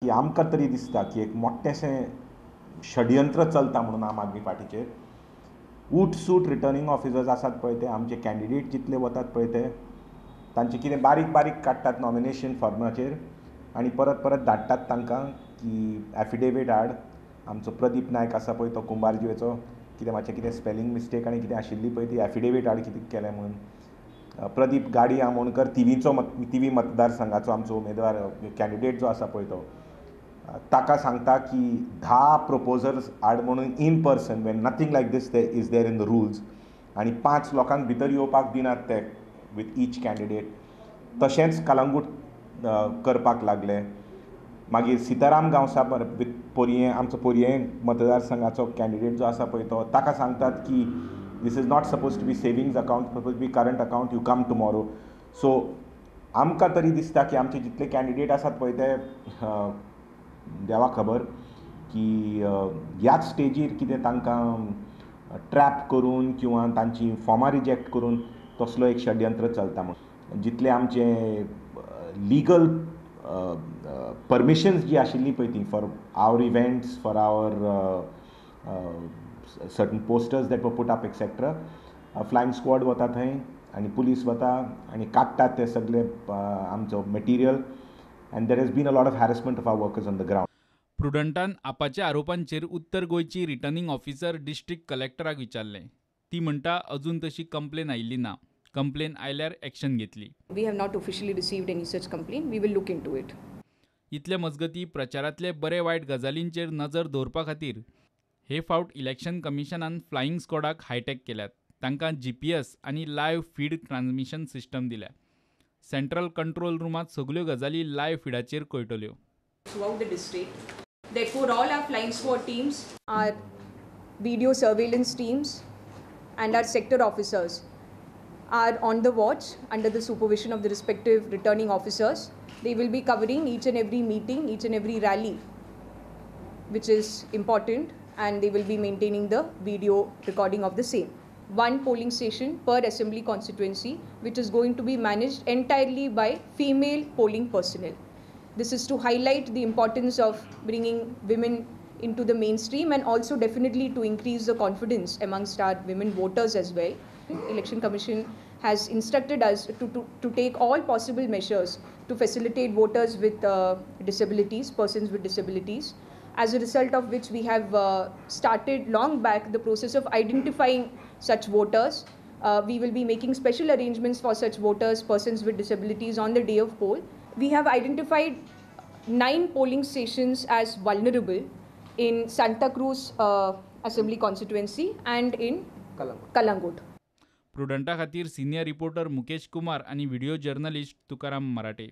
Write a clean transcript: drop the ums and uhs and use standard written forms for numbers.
की आमकां तरी दिसता की एक मोठेशें षडयंत्र चलता म्हणून आम आदमी पार्टीचेर. उठसूट रिटर्निंग ऑफिसर्स आसात पळय ते आमचे कॅन्डिडेट जितले वतात पळय ते तांचे कितें बारीक बारीक काडटात नॉमिनेशन फॉर्माचेर आनी परत परत धाडटात तांकां की एफिडेवीट हाड. आमचो प्रदीप नायक आसा पळय तो कुंभारजुवेचो, कितें मातशें कितें स्पेलिंग मिस्टेक आनी कितें आशिल्ली पळय ती एफिडेवीट हाड कितें केलें म्हणून. प्रदीप गाडी आमोणकर तिवीचो तिवी मतदारसंघाचो आमचो उमेदवार कॅन्डिडेट जो आसा पळय तो ताका सांगता की 10 प्रपोजल्स हाड म्हणून in person when nothing like this is there in the rules. आनी 5 लोकांक भितर येवपाक दिनात ते विथ ईच कॅन्डिडेट. तशेंच कलंगूट करपाक लागले. मागीर सीताराम गांवसा विथ पोरयें, आमचो पोरयें मतदारसंघाचो कॅन्डिडेट जो आसा पळय तो ताका सांगतात की this is not suppose to be savings account, suppose be current account, you come tomorrow. So आमकां तरी दिसता की आमचे जितले कॅन्डिडेट आसात पळय ते देवा खबर की ह्याच स्टेजीर कितें तांकां ट्रॅप करून किंवा तांची फॉर्मां रिजेक्ट करून तसलो एक षडयंत्र चलता म्हूण. जितले आमचे लिगल परमिशन्स जी आशिल्ली पळय ती for our events, for our certain posters that were put up etcetera, flying squad वता थंय आनी पुलीस वता आनी काडटात ते सगळे आमचो material. And there has been a lot of harassment of our workers on the ground. प्रुडंटान आपाच्या आरोपांचेर उत्तर गोंयची रिटर्निंग ऑफिसर डिस्ट्रिक्ट कलेक्टराक विचारलें. ती म्हणटा अजून तशी कंप्लेन आयिल्ली ना, कंप्लेन आयल्यार एक्शन घेतली. We have not officially received any such complaint. We will look into it. इतले मजगती प्रचारांतले बरे वायट गजालींचेर नजर दवरपा खातीर हे फावट इलेक्शन कमिशनान फ्लायिंग स्क्वॉडाक हायटॅक केल्यात. तांकां GPS आनी लायव्ह फीड ट्रान्समिशन सिस्टम दिल्या. सेंट्रल कंट्रोल रूमांत सगल्यो गजाली live फिडाचेर कळटल्यो. Throughout the district. Therefore, all our flying squad teams, our video surveillance teams and our sector officers are on the watch under the supervision of the respective returning officers. They will be covering each and every meeting, each and every rally, which is important, and they will be maintaining the video recording of the same. 1 polling station per assembly constituency, which is going to be managed entirely by female polling personnel. This is to highlight the importance of bringing women into the mainstream and also definitely to increase the confidence amongst our women voters as well. Election Commission has instructed us to take all possible measures to facilitate voters with disabilities, persons with disabilities, as a result of which we have started long back the process of identifying such voters. We will be making special arrangements for such voters, persons with disabilities on the day of poll. We have identified 9 polling stations as vulnerable in Santa Cruz Assembly constituency and in Kalangut. प्रुडंटा खातीर senior reporter Mukesh Kumar आनी video journalist Tukaram मराठे.